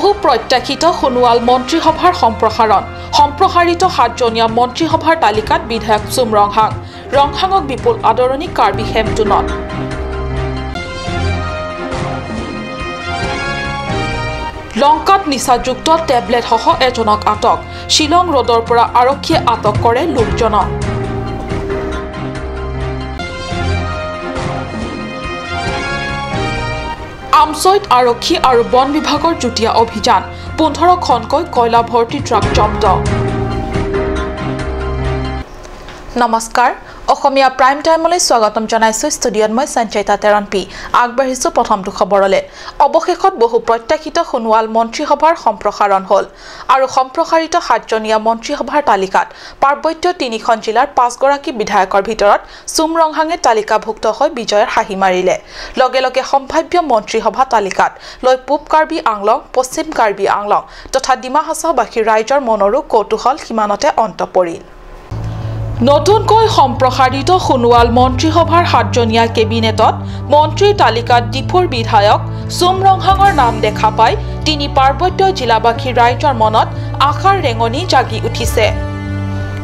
বহু প্ৰত্যাশিত সোণোৱাল মন্ত্ৰীসভাৰ সম্প্ৰসাৰণ। সম্প্ৰসাৰিত সাতজনীয়া মন্ত্ৰীসভাৰ তালিকাত বিধায়ক চুম ৰংহাং। ৰংহাঙক বিপুল আদৰণি কাৰ্বি হেমটুনত। লংকাত নিচাযুক্ত টেবলেটসহ এজনক আটক। শ্বিলং ৰোডৰ পৰা আৰক্ষীয়ে আটক কৰে লোকজনক। আমচৈত আৰক্ষী আৰু বন বিভাগৰ যুটীয়া অভিযান। 15খনকৈ কয়লা ভৰ্তি ট্ৰাক জব্দ। নমস্কাৰ, অসমীয়া প্ৰাইম টাইমলৈ স্বাগতম জনাইছো। ষ্টুডিঅ'ত মই সঞ্চয়িতা তেৰণপি। আগবাঢ়িছো প্ৰথমটো খবৰলৈ। অৱশেষত বহু প্ৰত্যাশিত সোণোৱাল মন্ত্ৰীসভাৰ সম্প্ৰসাৰণ হ'ল আৰু সম্প্ৰসাৰিত সাতজনীয়া মন্ত্ৰীসভাৰ তালিকাত পাৰ্বত্য তিনিখন জিলাৰ 5গৰাকী বিধায়কৰ ভিতৰত চুম ৰংহাঙে তালিকাভুক্ত হৈ বিজয়ৰ হাঁহি মাৰিলে। লগে লগে সম্ভাৱ্য মন্ত্ৰীসভা তালিকাত লৈ পূব কাৰ্বি আংলং, পশ্চিম কাৰ্বি আংলং তথা ডিমা হাছাওবাসী ৰাইজৰ মনৰো কৌতূহল সিমানতে অন্ত পৰিল। নতুনকৈ সম্প্ৰসাৰিত সোণোৱাল মন্ত্ৰীসভাৰ সাতজনীয়া কেবিনেটত মন্ত্ৰীৰ তালিকাত ডিফুৰ বিধায়ক চুম ৰংহাঙৰ নাম দেখা পাই তিনি পাৰ্বত্য জিলাবাসী ৰাইজৰ মনত আশাৰ ৰেঙনি জাগি উঠিছে।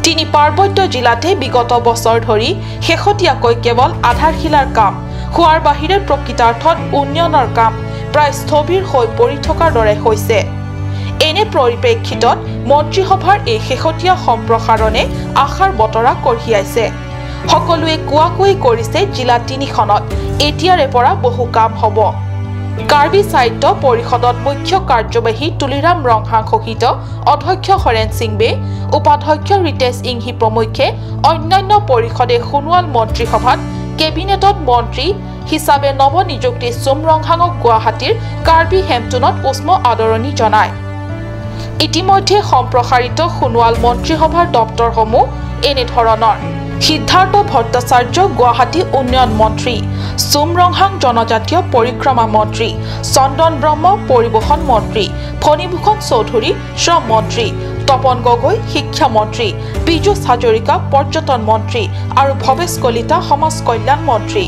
তিনি পাৰ্বত্য জিলাতে বিগত বছৰ ধৰি শেহতীয়াকৈ কেৱল আধাৰশিলাৰ কাম হোৱাৰ বাহিৰে প্ৰকৃতাৰ্থত উন্নয়নৰ কাম প্ৰায় স্থবিৰ হৈ পৰি থকাৰ দৰে হৈছে। এনে পৰিপ্ৰেক্ষিতত মন্ত্ৰীসভাৰ এই শেহতীয়া সম্প্ৰসাৰণে আশাৰ বতৰা কঢ়িয়াইছে। সকলোৱে কোৱাকৈ কৰিছে জিলা তিনিখনত এতিয়াৰে পৰা বহু কাম হ'ব। কাৰ্বি সাহিত্য পৰিষদত মুখ্য কাৰ্যবাহী তুলিৰাম ৰংহাং সহিত অধ্যক্ষ হৰেণ সিংবে, উপাধ্যক্ষ ৰিতেশ ইংহি প্ৰমুখ্যে অন্যান্য পৰিষদে সোণোৱাল মন্ত্ৰীসভাত কেবিনেটত মন্ত্ৰী হিচাপে নৱনিযুক্তি চুম ৰংহাঙক গুৱাহাটীৰ কাৰ্বি হেমটুনত উষ্ম আদৰণি জনায়। ইতিমধ্যে সম্প্ৰসাৰিত সোণোৱাল মন্ত্ৰীসভাৰ দপ্তৰসমূহ এনেধৰণৰ: সিদ্ধাৰ্থ ভট্টাচাৰ্য গুৱাহাটী উন্নয়ন মন্ত্ৰী, চুম ৰংহাং জনজাতীয় পৰিক্ৰমা মন্ত্ৰী, চন্দন ব্ৰহ্ম পৰিবহণ মন্ত্ৰী, ফণীভূষণ চৌধুৰী শ্ৰম মন্ত্ৰী, তপন গগৈ শিক্ষা মন্ত্ৰী, পীযুষ হাজৰিকা পৰ্যটন মন্ত্ৰী আৰু ভৱেশ কলিতা সমাজ কল্যাণ মন্ত্ৰী।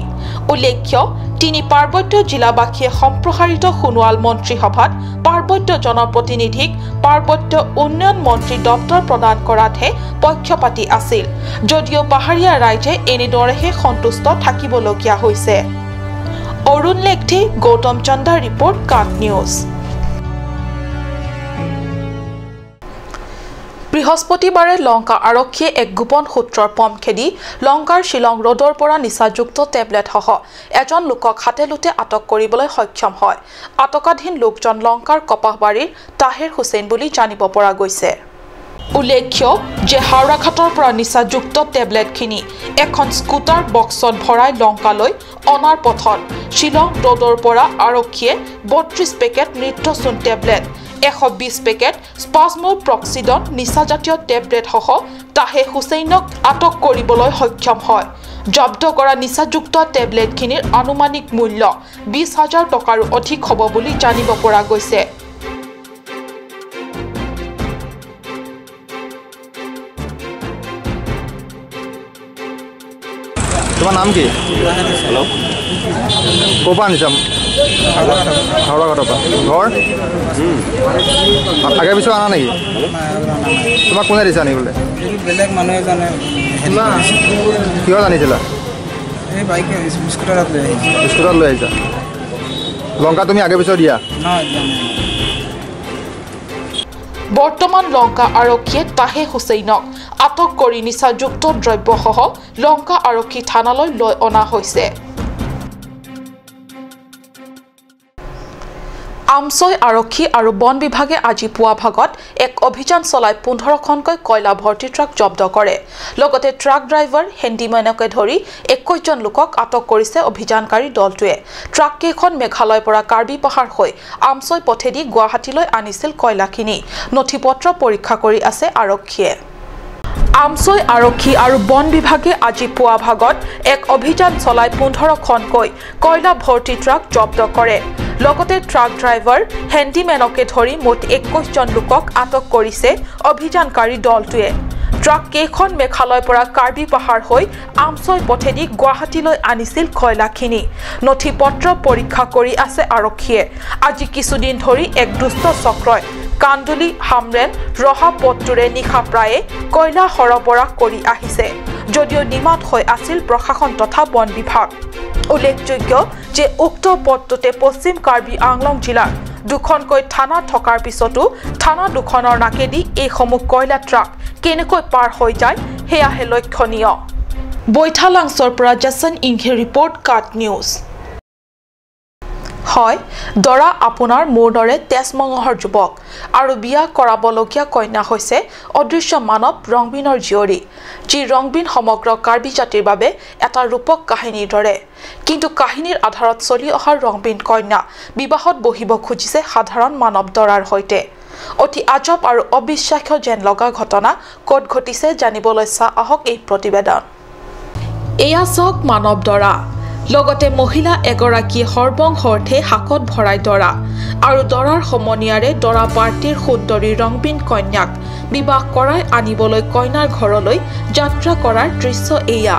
উল্লেখ্য, তিনি পাৰ্বত্য জিলাবাসীয়ে সম্প্ৰসাৰিত সোণোৱাল মন্ত্ৰীসভাত পাৰ্বত্য জনপ্ৰতিনিধিক পাৰ্বত্য উন্নয়ন মন্ত্ৰী দপ্তৰ প্ৰদান কৰাতহে পক্ষপাতী আছিল যদিও পাহাৰীয়া ৰাইজে এনেদৰেহে সন্তুষ্ট থাকিবলগীয়া হৈছে। অৰুণ লেখথি, গৌতম চন্দাৰ ৰিপৰ্ট, কাট নিউজ। বৃহস্পতিবাৰে লংকা আৰক্ষীয়ে এক গোপন সূত্ৰৰ পম খেদি লংকাৰ শ্বিলং ৰোডৰ পৰা নিচাযুক্ত টেবলেটসহ এজন লোকক হাতে-লোটে আটক কৰিবলৈ সক্ষম হয়। আটকাধীন লোকজন লংকাৰ কপাহবাৰীৰ তাহেৰ হুছেইন বুলি জানিব পৰা গৈছে। উল্লেখ্য যে হাওৰাঘাটৰ পৰা নিচাযুক্ত টেবলেটখিনি এখন স্কুটাৰ বক্সত ভৰাই লংকালৈ অনাৰ পথত শ্বিলং ৰোডৰ পৰা আৰক্ষীয়ে 32 পেকেট নৃত্যচূণ টেবলেট, 120 পেকেট স্পাজমো প্ৰক্সিডন নিচাজাতীয় টেবলেটসহ তাহে হুছেইনক আটক কৰিবলৈ সক্ষম হয়। জব্দ কৰা নিচাযুক্ত টেবলেটখিনিৰ আনুমানিক মূল্য 20,000 টকাৰো অধিক হ'ব বুলি জানিব পৰা গৈছে। তোমাৰ নাম কি? হেল্ল', ক'ৰ পৰা আনিছা? হাওৰাঘাটৰ পৰা। ঘৰ আগে পিছত আনা নেকি? তোমাক কোনে দিছে আনিবলৈ? বেলেগ মানুহ এজনে। কিহত আনিছিলা? এই বাইক স্কুটাৰত লৈ আহিছোঁ। স্কুটাৰত লৈ আহিছা। লংকা তুমি আগে পিছত দিয়া? বৰ্তমান লংকা আৰক্ষীয়ে তাহে হুছেইনক আটক কৰি নিচাযুক্ত দ্ৰব্যসহ লংকা আৰক্ষী থানালৈ লৈ অনা হৈছে। আমচৈ আৰক্ষী আৰু বন বিভাগে আজি পুৱা ভাগত এক অভিযান চলাই 15খনকৈ কয়লা ভৰ্তি ট্ৰাক জব্দ কৰে। লগতে ট্ৰাক ড্ৰাইভাৰ, হেণ্ডিমেনকে ধৰি 21 জন লোকক আটক কৰিছে অভিযানকাৰী দলটোৱে। ট্ৰাককেইখন মেঘালয়ৰ পৰা কাৰ্বি পাহাৰ হৈ আমচৈ পথেদি গুৱাহাটীলৈ আনিছিল কয়লাখিনি। নথি পত্ৰ পৰীক্ষা কৰি আছে আৰক্ষীয়ে। আমচৈ আৰক্ষী আৰু বন বিভাগে আজি পুৱা ভাগত এক অভিযান চলাই 15খনকৈ কয়লা ভৰ্তি ট্ৰাক জব্দ কৰে। লগতে ট্ৰাক ড্ৰাইভাৰ, হেণ্ডিমেনকে ধৰি মুঠ 21 জন লোকক আটক কৰিছে অভিযানকাৰী দলটোৱে। ট্ৰাক কেইখন মেঘালয়ৰ পৰা কাৰ্বি পাহাৰ হৈ আমচৈ পথেদি গুৱাহাটীলৈ আনিছিল কয়লাখিনি। নথি পত্ৰ পৰীক্ষা কৰি আছে আৰক্ষীয়ে। আজি কিছুদিন ধৰি এক দুষ্ট চক্ৰই কান্দুলি হামৰেন ৰহা পথটোৰে নিশা প্ৰায়ে কয়লা সৰবৰাহ কৰি আহিছে যদিও নিমাত হৈ আছিল প্ৰশাসন তথা বন বিভাগ। উল্লেখযোগ্য যে উক্ত পথটোতে পশ্চিম কাৰ্বি আংলং জিলাৰ দুখনকৈ থানা থকাৰ পিছতো থানা দুখনৰ নাকেদি এইসমূহ কয়লা ট্ৰাক কেনেকৈ পাৰ হৈ যায় সেয়াহে লক্ষণীয়। বৈঠালাংছৰ পৰা জাছন ইংহে ৰিপৰ্ট, কাট নিউজ। হয়, দৰা আপোনাৰ মোৰ দৰে তেজমঙহৰ যুৱক আৰু বিয়া কৰাবলগীয়া কন্যা হৈছে অদৃশ্য মানৱ ৰংবিনৰ জীয়ৰী, যি ৰংবিন সমগ্ৰ কাৰ্বি জাতিৰ বাবে এটা ৰূপক কাহিনীৰ দৰে। কিন্তু কাহিনীৰ আধাৰত চলি অহা ৰংবিন কন্যা বিবাহত বহিব খুজিছে সাধাৰণ মানৱ দৰাৰ সৈতে। অতি আজব আৰু অবিশ্বাস্য যেন লগা ঘটনা ক'ত ঘটিছে জানিবলৈ চাহ আহক এই প্ৰতিবেদন। এয়া চাওক মানৱ দৰা, লগতে মহিলা এগৰাকীয়ে সৰ্বংসৰ্থে হাকত ভৰাই দৰা আৰু দৰাৰ সমনীয়াৰে দৰা পাৰ্টীৰ সুন্দৰী ৰংবিন কন্যাক বিবাহ কৰাই আনিবলৈ কইনাৰ ঘৰলৈ যাত্ৰা কৰাৰ দৃশ্য এয়া।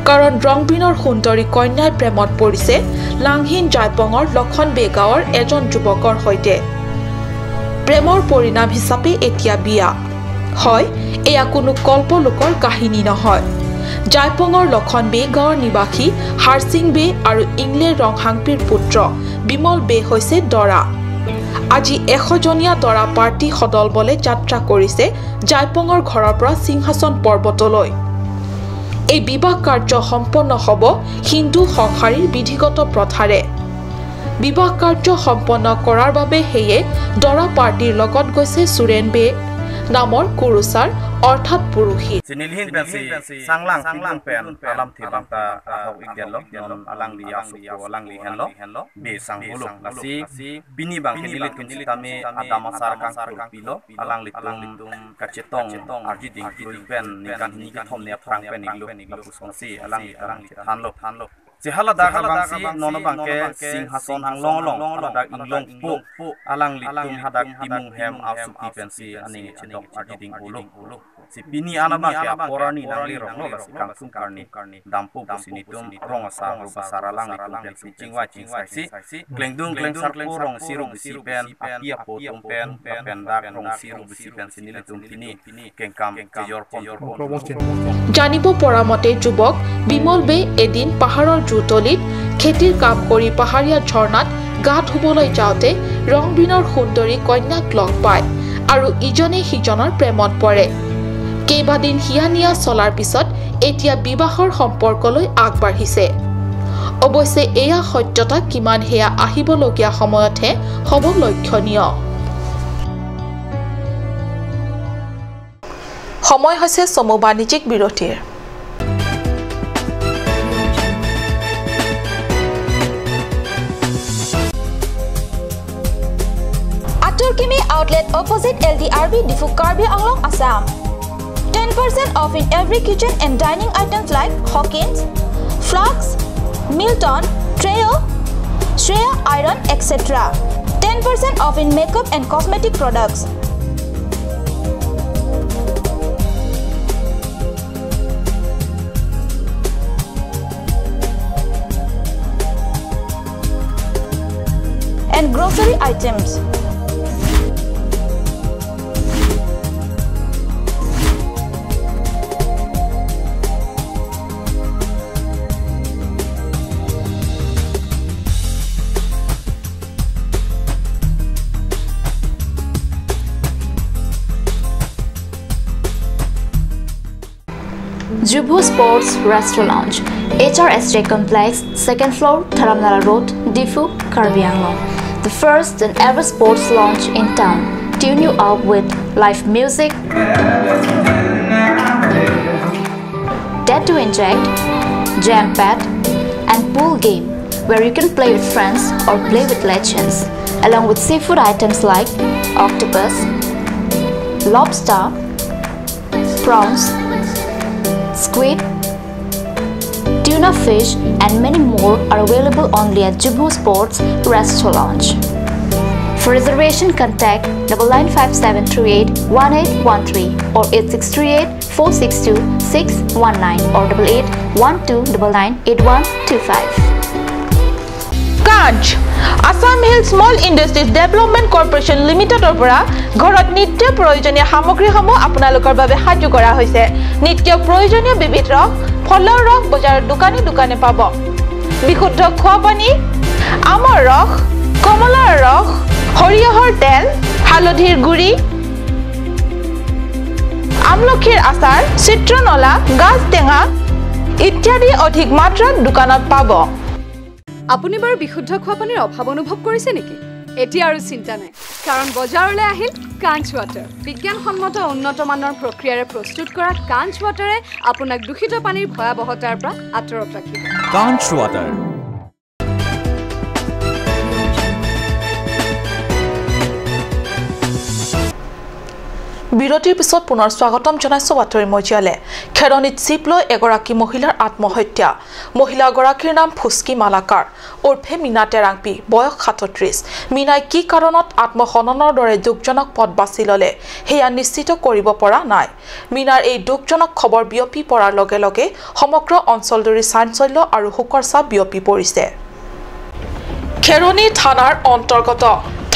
কাৰণ ৰংবিনৰ সুন্দৰী কন্যাই প্ৰেমত পৰিছে লাংহিন জাইপঙৰ লখন বে গাঁৱৰ এজন যুৱকৰ সৈতে। প্ৰেমৰ পৰিণাম হিচাপে এতিয়া বিয়া হয়। এয়া কোনো কল্পলোকৰ কাহিনী নহয়। জাইপঙৰ লখন বে গাঁৱৰ নিবাসী হাৰছিং বে আৰু ইংলে ৰংহাংপিৰ পুত্ৰ বিমল বে হৈছে দৰা। আজি 100জনীয়া দৰা পাৰ্টী সদল বলে যাত্ৰা কৰিছে জাইপঙৰ ঘৰৰ পৰা সিংহাসন পৰ্বতলৈ। এই বিবাহ কাৰ্য সম্পন্ন হ'ব হিন্দু সংসাৰীৰ বিধিগত প্ৰথাৰে। বিবাহ কাৰ্য সম্পন্ন কৰাৰ বাবে সেয়ে দৰা পাৰ্টীৰ লগত গৈছে সুৰেন বে নামৰ কুৰুচাৰ অৰ্থাৎ পুৰুষী। Jehala dak abangsi nono bangke singhason hang long long dak inglong pu alang litum hadak timung hem asuki pensi aning chedok arjiding ulu si pini ana bangke aporani nangli ronglo la sikang karni dampu businitum rongasa rubasara lang litum pensi chingwa chingsai si klengdung klengsar po rong siru bisi pen apia po tum pen pen dak rong siru bisi pen sinilitum pini kengkam keyor pon। জানিব পৰা মতে যুৱক বিমল বে এদিন পাহাৰৰ জুতলিত খেতিৰ কাম কৰি পাহাৰীয়া ঝৰ্ণাত গা ধুবলৈ যাওঁতে ৰংবিনৰ সুন্দৰী কন্যাক লগ পায় আৰু ইজনে সিজনৰ প্ৰেমত পৰে। কেইবাদিন হিয়া নিয়া চলাৰ পিছত এতিয়া বিবাহৰ সম্পৰ্কলৈ আগবাঢ়িছে। অৱশ্যে এয়া সত্যতা কিমান সেয়া আহিবলগীয়া সময়তহে হ'ব লক্ষণীয়। সময় হৈছে চমু বাণিজ্যিক বিৰতিৰ। Aturkimi outlet opposite LDRB Diphu Karbi Anglong, Assam. 10% off in every kitchen and dining items like Hawkins, Flux, Milton, Treo, Shreya Iron, etc. 10% off in makeup and cosmetic products. And grocery items. Jubu Sports Restaurant Lounge, HRSJ Complex, 2nd floor, Dharamnala Road, Diphu, Karbi Anglong. The first and ever sports lounge in town. Tune you up with live music, tattoo inject, jam pad, and pool game where you can play with friends or play with legends, along with seafood items like octopus, lobster, prawns, squid, tuna fish and many more are available only at Jubu Sports Restaurant Lounge. For reservation, contact 995738 1813 or 8638 462 619 or 881299 8125. Kanch Assam Hill Small Industries Development Corporation লিমিটেডৰ পৰা ঘৰত নিত্য প্ৰয়োজনীয় সামগ্ৰীসমূহ আপোনালোকৰ বাবে সাজু কৰা হৈছে। নিত্য প্ৰয়োজনীয় বিবিধ ৰস, ফলৰ ৰস বজাৰৰ দোকানে দোকানে পাব। বিশুদ্ধ খোৱা পানী, আমৰ ৰস, কমলাৰ ৰস, সৰিয়হৰ তেল, হালধিৰ গুড়ি, আমলখিৰ আচাৰ, চিত্ৰনলা, গাজ টেঙা ইত্যাদি অধিক মাত্ৰাত দোকানত পাব। আপুনি বাৰু বিশুদ্ধ খোৱা পানীৰ অভাৱ অনুভৱ কৰিছে নেকি? এতিয়া আৰু চিন্তা নাই, কাৰণ বজাৰলৈ আহিল কাঞ্চ ৱাটাৰ। বিজ্ঞানসন্মত উন্নত মানৰ প্ৰক্ৰিয়াৰে প্ৰস্তুত কৰা কাঞ্চ ৱাটাৰে আপোনাক দূষিত পানীৰ ভয়াৱহতাৰ পৰা আঁতৰত ৰাখিব। কাঞ্চ ৱাটাৰ। বিৰতিৰ পিছত পুনৰ স্বাগতম জনাইছো বাতৰি মজিয়ালে। খেৰণিত চিপ লৈ এগৰাকী মহিলাৰ আত্মহত্যা। মহিলাগৰাকীৰ নাম ফুচকি মালাকাৰ ওৰফে মীনা টেৰাংপি, বয়স 37। মীনাই কি কাৰণত আত্মহননৰ দৰে দুখজনক পথ বাছি ল'লে সেয়া নিশ্চিত কৰিব পৰা নাই। মীনাৰ এই দুখজনক খবৰ বিয়পি পৰাৰ লগে লগে সমগ্ৰ অঞ্চলজুৰি চাঞ্চল্য আৰু শোকৰ ছাঁ বিয়পি পৰিছে। খেৰণি থানাৰ অন্তৰ্গত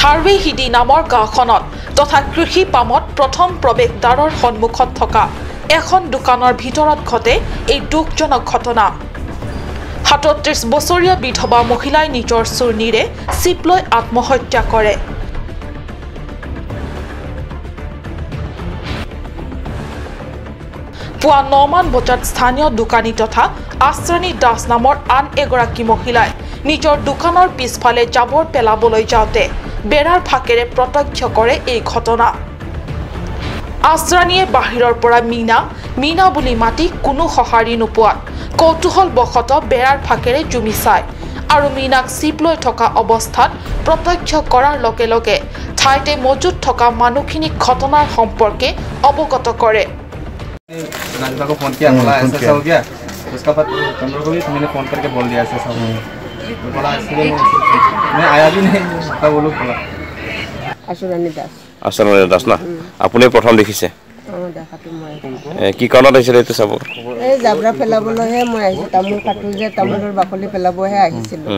থাৰৱেহিদি নামৰ গাঁওখনত তথা কৃষি পামত প্ৰথম প্ৰৱেশদ্বাৰৰ সন্মুখত থকা এখন দোকানৰ ভিতৰত ঘটে এই দুখজনক ঘটনা। 37 বছৰীয়া বিধৱা মহিলাই নিজৰ চূৰ্ণীৰে চিপ লৈ আত্মহত্যা কৰে। পুৱা ৯মান বজাত স্থানীয় দোকানী তথা আশ্ৰানী দাস নামৰ আন এগৰাকী মহিলাই নিজৰ দোকানৰ পিছফালে জাবৰ পেলাবলৈ যাওঁতে বেৰাৰ ফাঁকেৰে প্ৰত্যক্ষ কৰে এই ঘটনা। আশ্ৰানীয়ে বাহিৰৰ পৰা মীনা মীনা বুলি মাতি কোনো সঁহাৰি নোপোৱাত কৌতূহলবশতঃ বেৰাৰ ফাঁকেৰে জুমি চায় আৰু মীনাক চিপ লৈ থকা অৱস্থাত প্ৰত্যক্ষ কৰাৰ লগে লগে ঠাইতে মজুত থকা মানুহখিনিক ঘটনাৰ সম্পৰ্কে অৱগত কৰে। फोन किया, बोला ऐसा ऐसा हो गया। उसका बाद चंद्र को भी मैंने फोन करके बोल दिया ऐसा ऐसा हो गया। बोला इसलिए मैं आया भी नहीं, तब वो लोग बोला। আশুৰাণী দাস। আশুৰাণী দাস না? আপুনি প্ৰথম দেখিছে? দেখাটো মই। কি কাৰণত আহিছিলে এইটো চাব? এই জাবৰা পেলাবলৈহে মই আহিছোঁ। তামোল কাটো যে, তামোলৰ বাকলি পেলাবহে আহিছিলোঁ।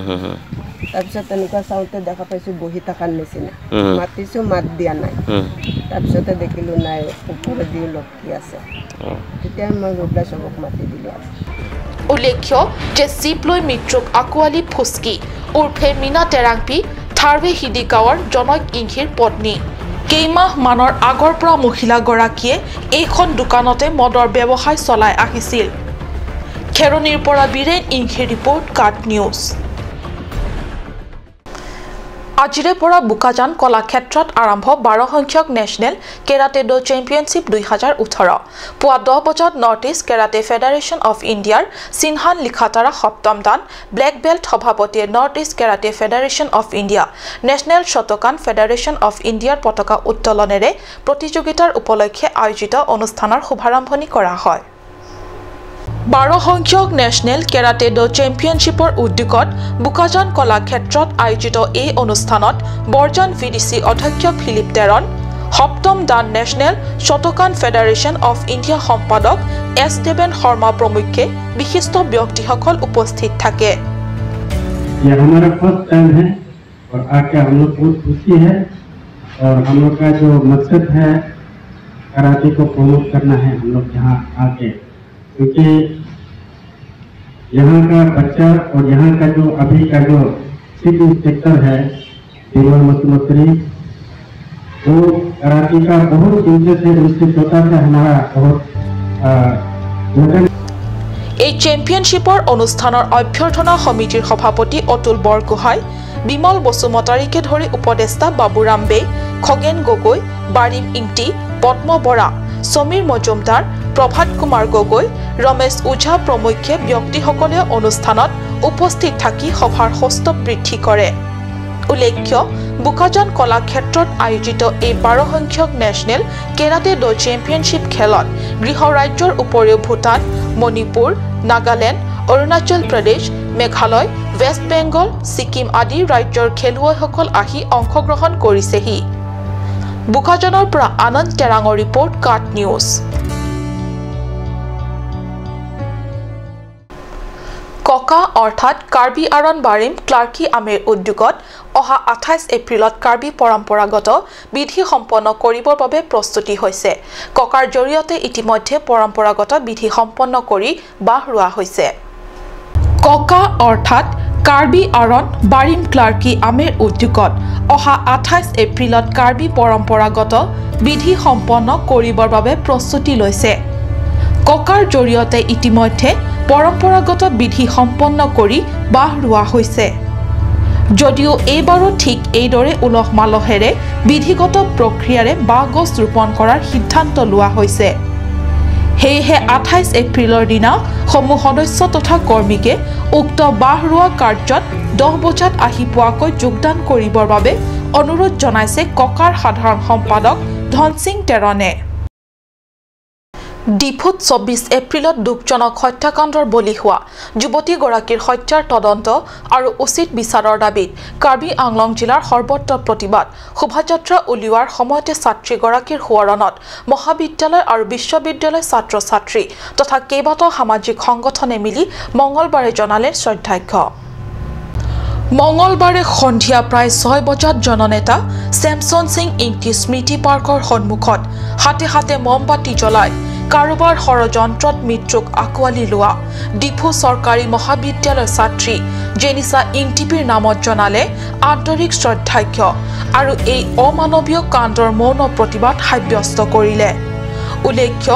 তাৰপিছত তেনেকুৱা চাওঁতে দেখা পাইছোঁ বহি থকাৰ নিচিনা। মাতিছোঁ, মাত দিয়া নাই। তাৰপিছতে দেখিলোঁ নাই, ওপৰত দি লটকি আছে। তেতিয়া মই গৈ পেলাই চবক মাতি দিলোঁ। উল্লেখ্য যে চিপ লৈ মৃত্যুক আঁকোৱালি ফুচকি ওৰফে মীনা টেৰাংপি থাৰৱেহিদি গাঁৱৰ জনক ইংহিৰ পত্নী। কেইমাহমানৰ আগৰ পৰা মহিলাগৰাকীয়ে এইখন দোকানতে মদৰ ব্যৱসায় চলাই আহিছিল। খেৰণিৰ পৰা বীৰেণ ইংহিৰ ৰিপৰ্ট, কাট নিউজ। আজিৰে পৰা বোকাজান কলাক্ষেত্ৰত আৰম্ভ 12 সংখ্যক নেশ্যনেল কেৰাটে do championship 2018। পুৱা 10 বজাত North East Karate Federation of ইণ্ডিয়াৰ চিনহান লিখাতাৰা সপ্তম দান ব্লেক বেল্ট সভাপতিয়ে North East Karate Federation of India National Shotokan Federation of ইণ্ডিয়াৰ পতাকা উত্তোলনেৰে প্ৰতিযোগিতাৰ উপলক্ষে আয়োজিত অনুষ্ঠানৰ শুভাৰম্ভণি কৰা হয়। 12 সংখ্যক নেশ্যনেল কেৰাটে do চেম্পিয়নশ্বিপৰ উদ্যোগত বোকাজান কলাক্ষেত্ৰত আয়োজিত এই অনুষ্ঠানত বৰজান ভিডিচি অধ্যক্ষ ফিলিপ টেৰন, সপ্তম dan National Shotokan Federation of India সম্পাদক এছ দেৱেন শৰ্মা প্ৰমুখ্যে বিশিষ্ট ব্যক্তিসকল উপস্থিত থাকে। ये हमारा फर्स्ट टाइम है और आके हम लोग बहुत खुशी है और हम लोग का जो मकसद है कराटे को प्रमोट करना है हम लोग यहाँ आके, क्योंकि यहाँ का बच्चा और यहाँ का जो अभी का जो चीफ इंस्ट्रक्टर है बिमल मुख्यमंत्री, वो कराटे का बहुत इंटरेस्ट है। उससे छोटा से हमारा बहुत लगन। এই চেম্পিয়নশ্বিপৰ অনুষ্ঠানৰ অভ্যৰ্থনা সমিতিৰ সভাপতি অতুল বৰগোহাঁই, বিমল বসুমতাৰীকে ধৰি উপদেষ্টা বাবুৰাম বে, খগেন গগৈ, বাৰিম ইংটি, পদ্ম বৰা, সমীৰ মজুমদাৰ, প্ৰভাত কুমাৰ গগৈ, ৰমেশ ওঝা প্ৰমুখ্যে ব্যক্তিসকলে অনুষ্ঠানত উপস্থিত থাকি সভাৰ সৌষ্ঠৱ বৃদ্ধি কৰে। উল্লেখ্য, বোকাজান কলাক্ষেত্ৰত আয়োজিত এই 12 সংখ্যক নেশ্যনেল কেৰাটে do championship খেলত গৃহ ৰাজ্যৰ উপৰিও ভূটান, মণিপুৰ, নাগালেণ্ড, অৰুণাচল প্ৰদেশ, মেঘালয়, ৱেষ্ট বেংগল, ছিকিম আদি ৰাজ্যৰ খেলুৱৈসকল আহি অংশগ্ৰহণ কৰিছেহি। বোকাজানৰ পৰা আনন্দ টেৰাঙৰ ৰিপৰ্ট, কাট নিউজ। ককা অৰ্থাৎ কাৰ্বি আৰণ বাৰিম ক্লাৰ্কি আমেৰ উদ্যোগত অহা 28 এপ্ৰিলত কাৰ্বি পৰম্পৰাগত বিধি সম্পন্ন কৰিবৰ বাবে প্ৰস্তুতি হৈছে। ককাৰ জৰিয়তে ইতিমধ্যে পৰম্পৰাগত বিধি সম্পন্ন কৰি বাঁহ ৰোৱা হৈছে। ককা অৰ্থাৎ কাৰ্বি আৰণ বাৰিম ক্লাৰ্কি আমেৰ উদ্যোগত অহা 28 এপ্ৰিলত কাৰ্বি পৰম্পৰাগত বিধি সম্পন্ন কৰিবৰ বাবে প্ৰস্তুতি লৈছে। ককাৰ জৰিয়তে ইতিমধ্যে পৰম্পৰাগত বিধি সম্পন্ন কৰি বাঁহ ৰোৱা হৈছে। যদিও এইবাৰো ঠিক এইদৰে উলহ মালহেৰে বিধিগত প্ৰক্ৰিয়াৰে বাঁহ গছ ৰোপণ কৰাৰ সিদ্ধান্ত লোৱা হৈছে। সেয়েহে 28 এপ্ৰিলৰ দিনা সমূহ সদস্য তথা কৰ্মীকে উক্ত বাঁহ ৰোৱা কাৰ্যত 10 বজাত আহি পোৱাকৈ যোগদান কৰিবৰ বাবে অনুৰোধ জনাইছে ককাৰ সাধাৰণ সম্পাদক ধনসিং টেৰণে। ডিফুত 24 এপ্ৰিলত দুখজনক হত্যাকাণ্ডৰ বলি হোৱা যুৱতীগৰাকীৰ হত্যাৰ তদন্ত আৰু উচিত বিচাৰৰ দাবীত কাৰ্বি আংলং জিলাৰ সৰ্বত্ৰ প্ৰতিবাদ শোভাযাত্ৰা উলিওৱাৰ সময়তে ছাত্ৰীগৰাকীৰ সোঁৱৰণত মহাবিদ্যালয় আৰু বিশ্ববিদ্যালয় ছাত্ৰ ছাত্ৰী তথা কেইবাটাও সামাজিক সংগঠনে মিলি মঙলবাৰে জনালে শ্ৰদ্ধাৰ্ঘ্য। মঙলবাৰে সন্ধিয়া প্ৰায় 6 বজাত জননেতা চেমছন সিং ইংতি স্মৃতি পাৰ্কৰ সন্মুখত হাতে হাতে মমবাতি জ্বলাই কাৰোবাৰ ষড়যন্ত্ৰত মৃত্যুক আঁকোৱালি লোৱা ডিফু চৰকাৰী মহাবিদ্যালয়ৰ ছাত্ৰী জেনিছা ইংটিপিৰ নামত জনালে আন্তৰিক শ্ৰদ্ধাৰ্ঘ্য আৰু এই অমানৱীয় কাণ্ডৰ মৌন প্ৰতিবাদ সাব্যস্ত কৰিলে। উল্লেখ্য,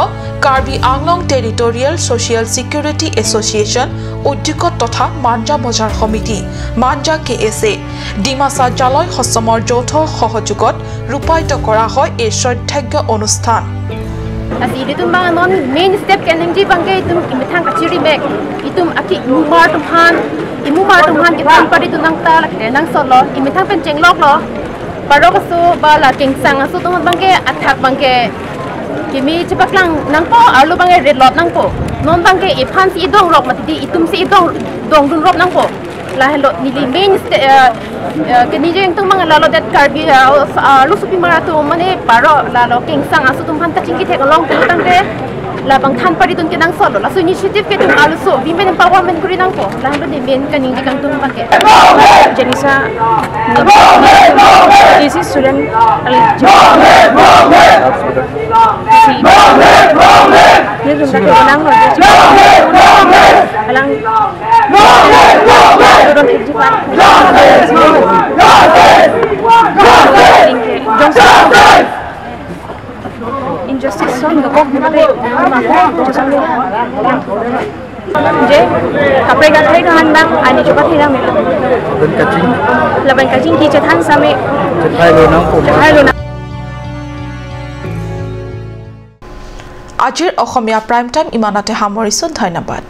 Karbi Anglong territorial social security association উদ্যোগত তথা মাঞ্জা বজাৰ সমিতি মাঞ্জা KSA Dimasa জালয় হসমৰ যৌথ সহযোগত ৰূপায়িত কৰা হয় এই শ্ৰদ্ধাৰ্ঘ্য অনুষ্ঠান। Asi itu bang non main step kening ji bangke itu imithang kachiri mek itu aki mumar tumhan imumar tumhan ke tan pari tu nang ta lak nang solo imithang pen cheng lok lo parok so ba la keng sang asu tum bangke athak bangke kimi chipaklang nang po alu bangke red lot nang po non bangke iphan si idong rok mati itum si idong dong dun rok nang po la hello nili main ke ni jeng tung mang la lo det karbi lu supi mara tu mane paro la lo keng sang asu tum han ta chingki thek long tu tang ke la bang than pari tun ke nang solo la su initiative ke tum alu so women empowerment kuri nang po la hello ni main ka ning kang tum ba ke Jenisa is student al ni tum ta ke nang alang injustice je kapre ga thai han bang ani choba thai me laban kaching ki chathan same chathai lo nang ko chathai lo আজিৰ অসমীয়া prime time ইমানতে সামৰিছো। ধন্যবাদ।